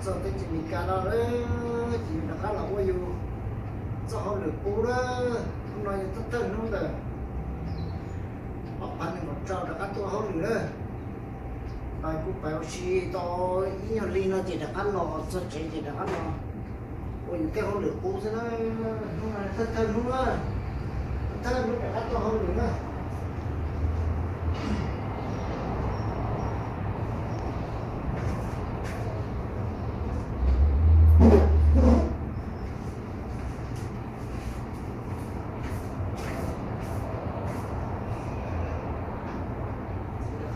Txog teb chaws Amelikas no lawm ces yus rov qab los ua yus txoj hauj lwm qub lawm. Hnub no yog thawj thawj hnub ntawm ob phav nees nkaum rau rov qab tuaj hauj lwm lawm. Pais kuj pais ua si tau ib nyuag hli no ces rov qab los txog tsev ces rov qab los ua yus tej hauj lwm qub xwb na. Hnub no thawj thawj hnub na, thawj hnub rov qab tuaj hauj lwm na.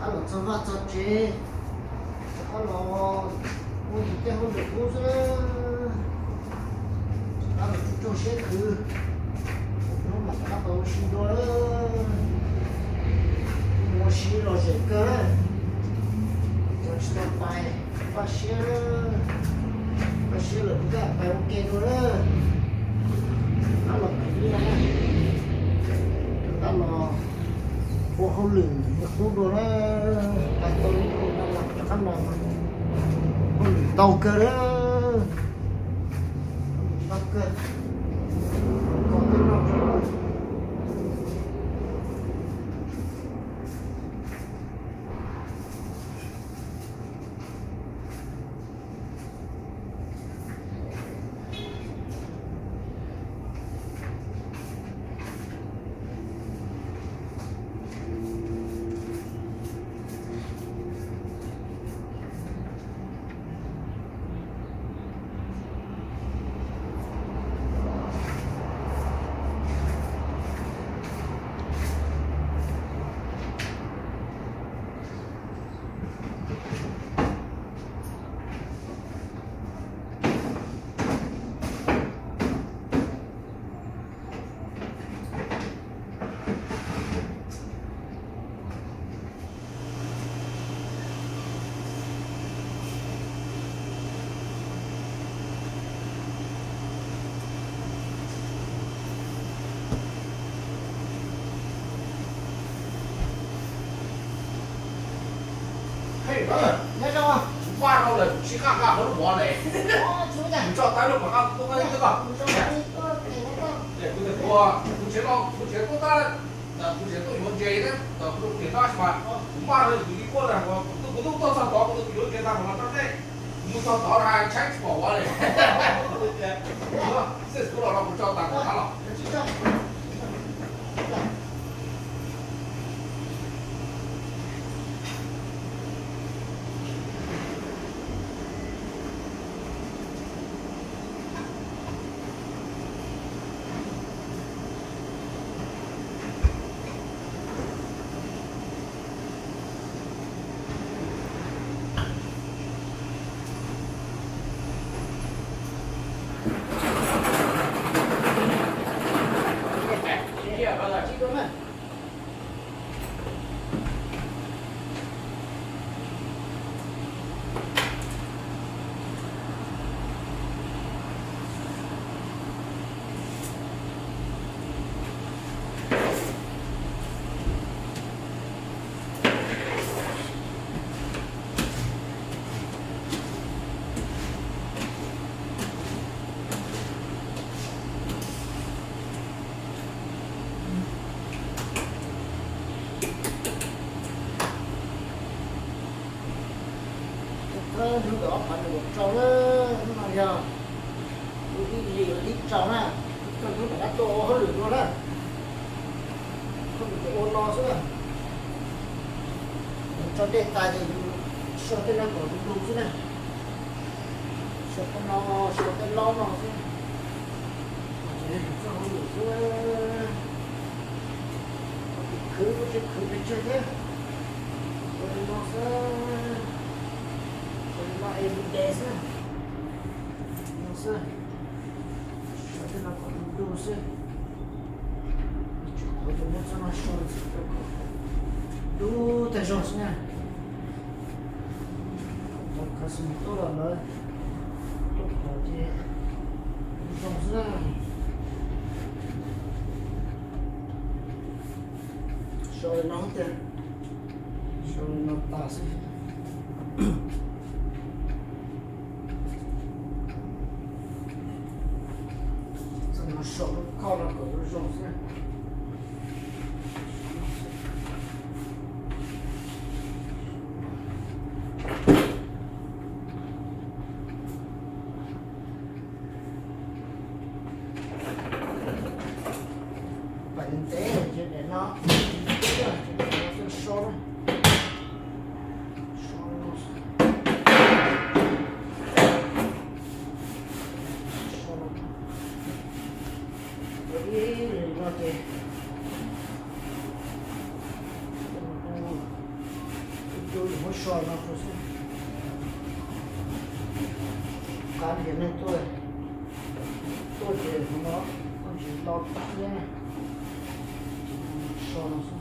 Rov qab los txog vaj txog tsev, rov qab los ua yus tej hauj lwm qub xwb. Rov qab los tsuj tsuag siab khwv, hnub mam rov qab pais ua si dua. Mus ua si lom zem kawg, cov tsis tau pais, paj siab, paj siab lawm kuv twb pais ua ke dua na. Rov qab los khwv nyiaj na, rov qab los ua hauj lwm qub dua na. Pais tau ib hlis no los rov qab los, hauj lwm ntau kawg na, hauj lwm ntau kawg. Nyob zoo. Vaj rau lawm, sib qaj qaj hauv lub mov ne. Kuv tso tawb lub mov qab tuaj qab twb koj. Kuv tias kuv, kuv tsev no, kuv tsev tuaj tab, kuv tsev tuaj yuav ntses na, kuv tias no mas kuv maj rau kuv ib puab na, kuv twb tuaj txog tod kuv tias kuv yuav ntses tag kuv los tso dej, kuv mus txog tod na tshaib tsis pom ua li. Xij kuv los no kuv tso tas kuv qab los. Thawj hnub ntawm ob phav nees nkaum rau na, hnub no yog hnub ib hlis ib rau na, thawj hnub rov qab tuaj ua hauj lwm dua na. Hauj lwm ces ua no xwb na. Tso dej tas ces yus sau tej no kom du du xwb na. Sau tej no, sau tej laub no xwb. Ces yus txoj hauj lwm xwb. Khwv tsis khwv pes tsawg thiab. Ua li no xwb. Ua li no everyday xwb. No xwb. Sau tej no kom du du xwb. Tsis qhuav tus nyob txoj no sau kom dub tag zog xwb na. Cov customer tuaj los lawv tuaj qhov ces zoo xwb na. Sau li no tiag, sau li no tas xwb. Saum lub khoj no kom zoo zoo xwb. Pais ntev ces daim no, ces daim no xwb so na. So no, so no, ib li no ces, tus tus yuav muab so no rau xwb. Qab tias neeg tuaj, tuaj ces hauv no koj tsis lo tag ne, so no xwb.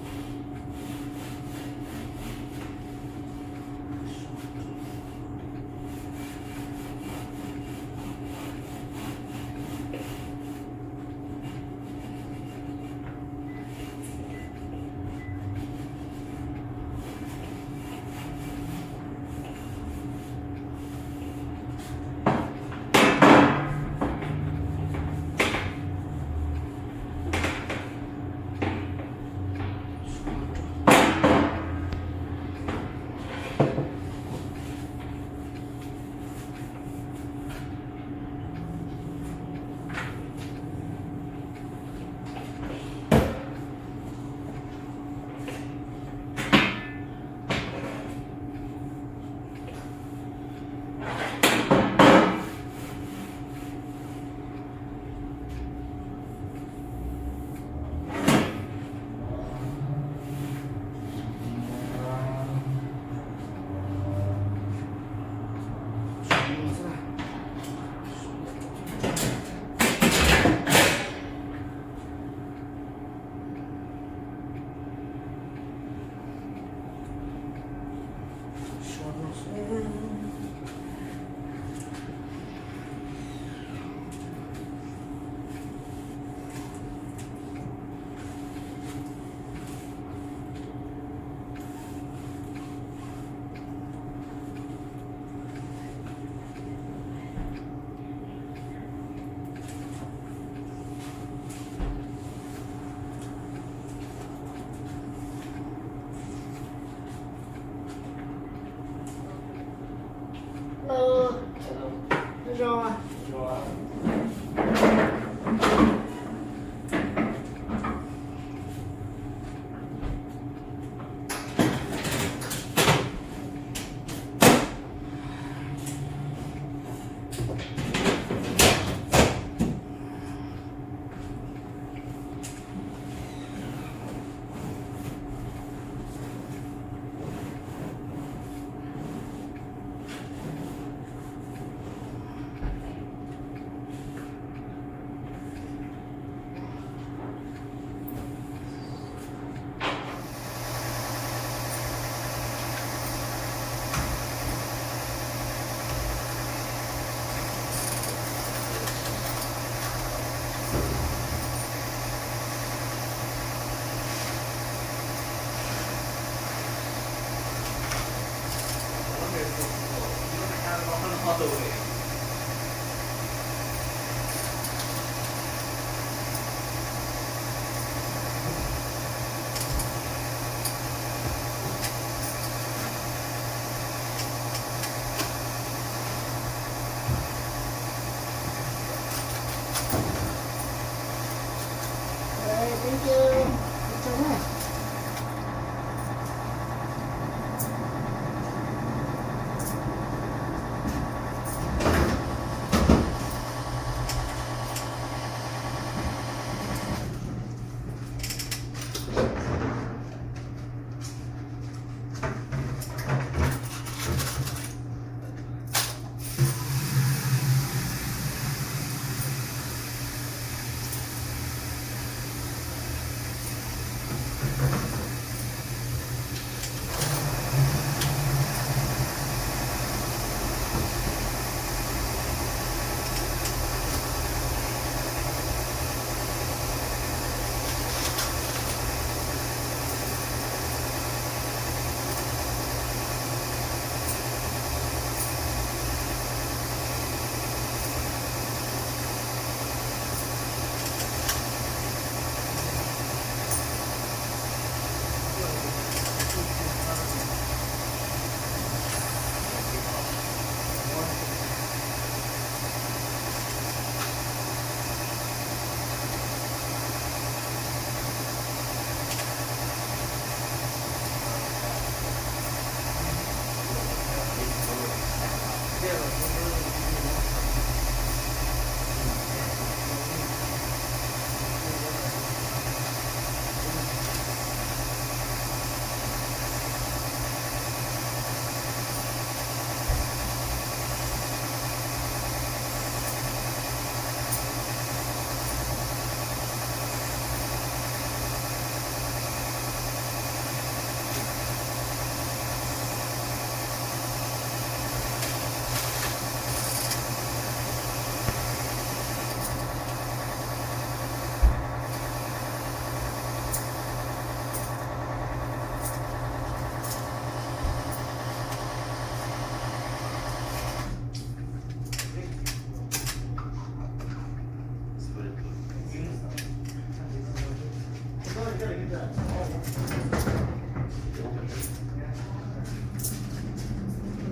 Hello. Hello. Nyob zoo. Nyob zoo. Thank you. Ib tsoom na.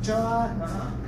Tso.